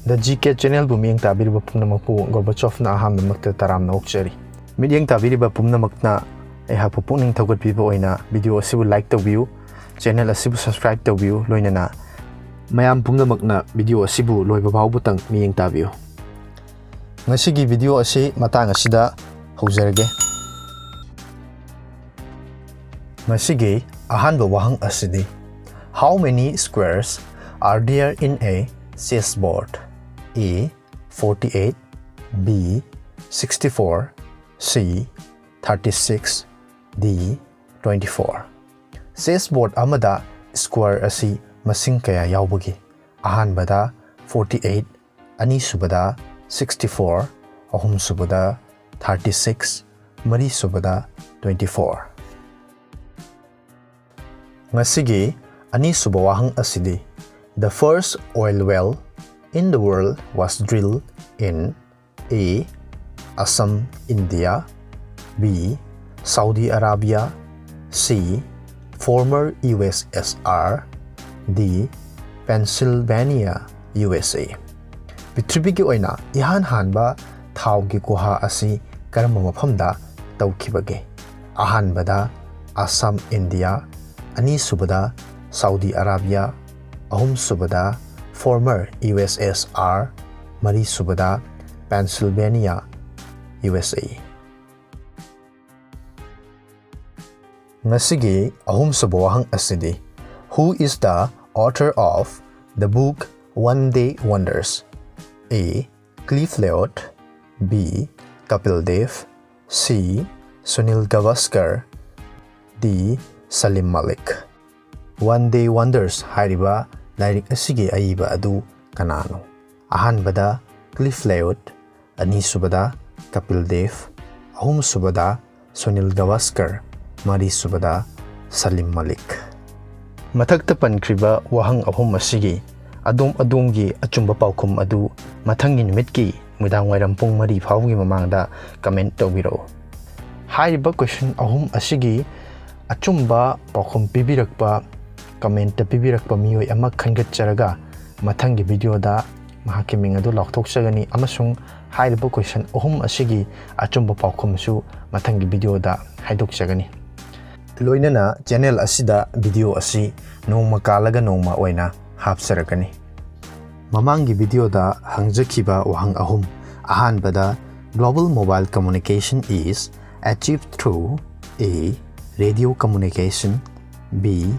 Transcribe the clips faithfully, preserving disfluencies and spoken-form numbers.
The G K Channelꯕꯨ ꯃꯤꯠꯌꯦꯡ ꯇꯥꯕꯤꯔꯤꯕ ꯄꯨꯝꯅꯃꯛꯄꯨ ꯒꯣꯔꯕꯥꯆꯣꯚꯅ ꯑꯍꯥꯟꯕꯃꯛꯇ ꯇꯔꯥꯝꯅ ꯑꯣꯛꯆꯔꯤ꯫ ꯃꯤꯠꯌꯦꯡ ꯇꯥꯕꯤꯔꯤꯕ ꯄꯨꯝꯅꯃꯛꯅ ꯑꯩꯍꯥꯛꯄꯨ ꯄꯨꯛꯅꯤꯡ ꯊꯧꯒꯠꯄꯤꯕ ꯑꯣꯏꯅ video ꯑꯁꯤꯕꯨ like ꯇꯧꯕꯤꯌꯨ, channel ꯑꯁꯤꯕꯨ subscribe ꯇꯧꯕꯤꯌꯨ, ꯂꯣꯏꯅꯅ ꯃꯌꯥꯝ ꯄꯨꯝꯅꯃꯛꯅ video ꯑꯁꯤꯕꯨ ꯂꯣꯏꯕ ꯐꯥꯎꯕꯇꯪ ꯃꯤꯠꯌꯦꯡ ꯇꯥꯕꯤꯌꯨ꯫ ꯉꯁꯤꯒꯤ video ꯑꯁꯤ ꯃꯇꯥꯡ ꯑꯁꯤꯗ ꯍꯧꯖꯔꯒꯦ꯫ ꯉꯁꯤꯒꯤ ꯑꯍꯥꯟꯕ ꯋꯥꯍꯪ ꯑꯁꯤꯗꯤ, How many squares are there in a chessboard? A, forty-eight, B, sixty-four, C, thirty-six, D, twenty-four. Chessboard ꯑꯃꯗ square ꯑꯁꯤ ꯃꯁꯤꯡ ꯀꯌꯥ ꯌꯥꯎꯕꯒꯦ? ꯑꯍꯥꯟꯕꯗ forty-eight, ꯑꯅꯤꯁꯨꯕꯗ sixty-four, ꯑꯍꯨꯝꯁꯨꯕꯗ thirty-six, ꯃꯔꯤꯁꯨꯕꯗ twenty-four꯫ ꯉꯁꯤꯒꯤ ꯑꯅꯤꯁꯨꯕ ꯋꯥꯍꯪ ꯑꯁꯤꯗꯤ, The first oil well in the world was drilled in A, Assam, India, B, Saudi Arabia, C, former U S S R, D, Pennsylvania, U S A꯫ ꯄ꯭ꯔꯤꯊꯤꯕꯤꯒꯤ ꯑꯣꯏꯅ ꯏꯍꯥꯟ ꯍꯥꯟꯕ ꯊꯥꯎꯒꯤ ꯒꯨꯍꯥ ꯑꯁꯤ ꯀꯔꯝꯕ ꯃꯐꯝꯗ ꯇꯧꯈꯤꯕꯒꯦ? ꯑꯍꯥꯟꯕꯗ ꯑꯁꯥꯝ, ꯏꯟꯗꯤꯌꯥ, ꯑꯅꯤꯁꯨꯕꯗ ꯁꯥꯎꯗꯤ ꯑꯔꯥꯕꯤꯌꯥ, ꯑꯍꯨꯝꯁꯨꯕꯗ former U S S R, ꯃꯔꯤꯁꯨꯕꯗ Pennsylvania, U S A꯫ ꯉꯁꯤꯒꯤ ꯑꯍꯨꯝꯁꯨꯕ ꯋꯥꯍꯪ ꯑꯁꯤꯗꯤ, Who is the author of the book One Day Wonders? A, Cliff Lewis, B, Kapil Dev, C, Sunil Gavaskar, D, Salim Malik꯫ One Day Wonders ꯍꯥꯏꯔꯤꯕ ꯂꯥꯏꯔꯤꯛ ꯑꯁꯤꯒꯤ ꯑꯏꯕ ꯑꯗꯨ ꯀꯅꯥꯅꯣ? ꯑꯍꯥꯟꯕꯗ Cliff Lewis, ꯑꯅꯤꯁꯨꯕꯗ Kapil Dev, ꯑꯍꯨꯝꯁꯨꯕꯗ Sunil Gavaskar, ꯃꯔꯤꯁꯨꯕꯗ Salim Malik꯫ ꯃꯊꯛꯇ ꯄꯟꯈ꯭ꯔꯤꯕ ꯋꯥꯍꯪ ꯑꯍꯨꯝ ꯑꯁꯤꯒꯤ ꯑꯗꯣꯝ ꯑꯗꯣꯝꯒꯤ ꯑꯆꯨꯝꯕ ꯄꯥꯎꯈꯨꯝ ꯑꯗꯨ ꯃꯊꯪꯒꯤ ꯅꯨꯃꯤꯠꯀꯤ ꯅꯨꯃꯤꯗꯥꯡ ꯋꯥꯏꯔꯝ ꯄꯨꯡ ꯃꯔꯤ ꯐꯥꯎꯕꯒꯤ ꯃꯃꯥꯡꯗ comment ꯇꯧꯕꯤꯔꯛꯎ꯫ ꯍꯥꯏꯔꯤꯕ question ꯑꯍꯨꯝ ꯑꯁꯤꯒꯤ ꯑꯆꯨꯝꯕ ꯄꯥꯎꯈꯨꯝ ꯄꯤꯕꯤꯔꯛꯄ, comment ꯄꯤꯕꯤꯔꯛꯄ ꯃꯤꯑꯣꯏ ꯑꯃ ꯈꯟꯒꯠꯆꯔꯒ ꯃꯊꯪꯒꯤ video ꯗ ꯃꯍꯥꯛꯀꯤ ꯃꯤꯡ ꯑꯗꯨ ꯂꯥꯎꯊꯣꯛꯆꯒꯅꯤ ꯑꯃꯁꯨꯡ ꯍꯥꯏꯔꯤꯕ question ꯑꯍꯨꯝ ꯑꯁꯤꯒꯤ ꯑꯆꯨꯝꯕ ꯄꯥꯎꯈꯨꯝꯁꯨ ꯃꯊꯪꯒꯤ video ꯗ ꯍꯥꯏꯗꯣꯛꯆꯒꯅꯤ꯫ ꯂꯣꯏꯅꯅ channel ꯑꯁꯤꯗ video ꯑꯁꯤ ꯅꯣꯡꯃ ꯀꯥꯜꯂꯒ ꯅꯣꯡꯃ ꯑꯣꯏꯅ ꯍꯥꯞꯆꯔꯛꯀꯅꯤ꯫ ꯃꯃꯥꯡꯒꯤ video ꯗ ꯍꯪꯖꯈꯤꯕ ꯋꯥꯍꯪ ꯑꯍꯨꯝ, ꯑꯍꯥꯟꯕꯗ, global mobile communication is achieved through A, radio communication, B,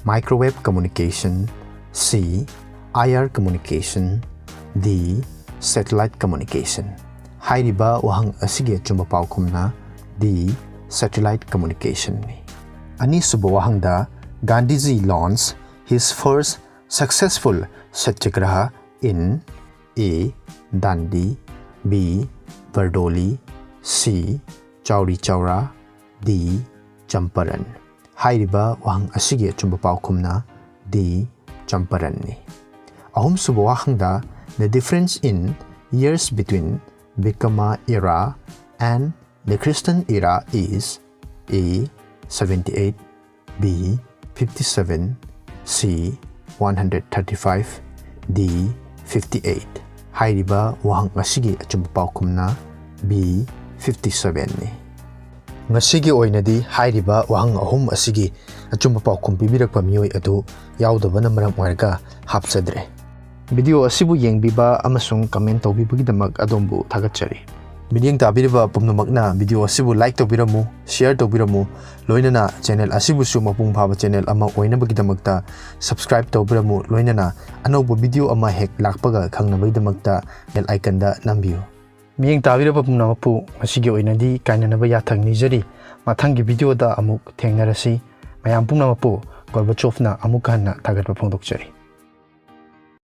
microwave communication, C, I R communication, D, satellite communication꯫ ꯍꯥꯏꯔꯤꯕ ꯋꯥꯍꯪ ꯑꯁꯤꯒꯤ ꯑꯆꯨꯝꯕ ꯄꯥꯎꯈꯨꯝꯅ D, satellite communication ꯅꯤ꯫ ꯑꯅꯤꯁꯨꯕ ꯋꯥꯍꯪꯗ, Gandhiji launched his first successful satyagraha in A, Dandi, B, Bardoli, C, Chauri Chaura, D, Champaran꯫ ꯍꯥꯏꯔꯤꯕ ꯋꯥꯍꯪ ꯑꯁꯤꯒꯤ ꯑꯆꯨꯝꯕ ꯄꯥꯎꯈꯨꯝꯅ D, Champaran ꯅꯤ꯫ ꯑꯍꯨꯝꯁꯨꯕ ꯋꯥꯍꯪꯗ, the difference in years between Vikama era and the Christian era is A, seventy eight, B, fifty seven, C, one hundred thirty five, D, fifty eight꯫ ꯍꯥꯏꯔꯤꯕ ꯋꯥꯍꯪ ꯑꯁꯤꯒꯤ ꯑꯆꯨꯝꯕ ꯄꯥꯎꯈꯨꯝꯅ B, fifty seven ꯅꯤ꯫ ꯉꯁꯤꯒꯤ ꯑꯣꯏꯅꯗꯤ ꯍꯥꯏꯔꯤꯕ ꯋꯥꯍꯪ ꯑꯍꯨꯝ ꯑꯁꯤꯒꯤ ꯑꯆꯨꯝꯕ ꯄꯥꯎꯈꯨꯝ ꯄꯤꯕꯤꯔꯛꯄ ꯃꯤꯑꯣꯏ ꯑꯗꯨ ꯌꯥꯎꯗꯕꯅ ꯃꯔꯝ ꯑꯣꯏꯔꯒ ꯍꯥꯞꯆꯗ꯭ꯔꯦ꯫ Video ꯑꯁꯤꯕꯨ ꯌꯦꯡꯕꯤꯕ ꯑꯃꯁꯨꯡ comment ꯇꯧꯕꯤꯕꯒꯤꯗꯃꯛ ꯑꯗꯣꯝꯕꯨ ꯊꯥꯒꯠꯆꯔꯤ꯫ ꯃꯤꯠꯌꯦꯡ ꯇꯥꯕꯤꯔꯤꯕ ꯄꯨꯝꯅꯃꯛꯅ video ꯑꯁꯤꯕꯨ like ꯇꯧꯕꯤꯔꯝꯃꯨ, share ꯇꯧꯕꯤꯔꯝꯃꯨ, ꯂꯣꯏꯅꯅ channel ꯑꯁꯤꯕꯨꯁꯨ ꯃꯄꯨꯡ ꯐꯥꯕ channel ꯑꯃ ꯑꯣꯏꯅꯕꯒꯤꯗꯃꯛꯇ subscribe ꯇꯧꯕꯤꯔꯝꯃꯨ, ꯂꯣꯏꯅꯅ ꯑꯅꯧꯕ video ꯑꯃ ꯍꯦꯛ ꯂꯥꯛꯄꯒ ꯈꯪꯅꯕꯒꯤꯗꯃꯛꯇ bell icon ꯗ ꯅꯝꯕꯤꯌꯨ꯫ ꯃꯤꯠꯌꯦꯡ ꯇꯥꯕꯤꯔꯕ ꯄꯨꯝꯅꯃꯛꯄꯨ ꯉꯁꯤꯒꯤ ꯑꯣꯏꯅꯗꯤ ꯀꯥꯏꯅꯅꯕ ꯌꯥꯊꯪ ꯅꯤꯖꯔꯤ꯫ ꯃꯊꯪꯒꯤ video ꯗ ꯑꯃꯨꯛ ꯊꯦꯡꯅꯔꯁꯤ꯫ ꯃꯌꯥꯝ ꯄꯨꯝꯅꯃꯛꯄꯨ ꯒꯣꯔꯕꯥꯆꯣꯚꯅ ꯑꯃꯨꯛ ꯍꯟꯅ ꯊꯥꯒꯠꯄ ꯐꯣꯡꯗꯣꯛꯆꯔꯤ꯫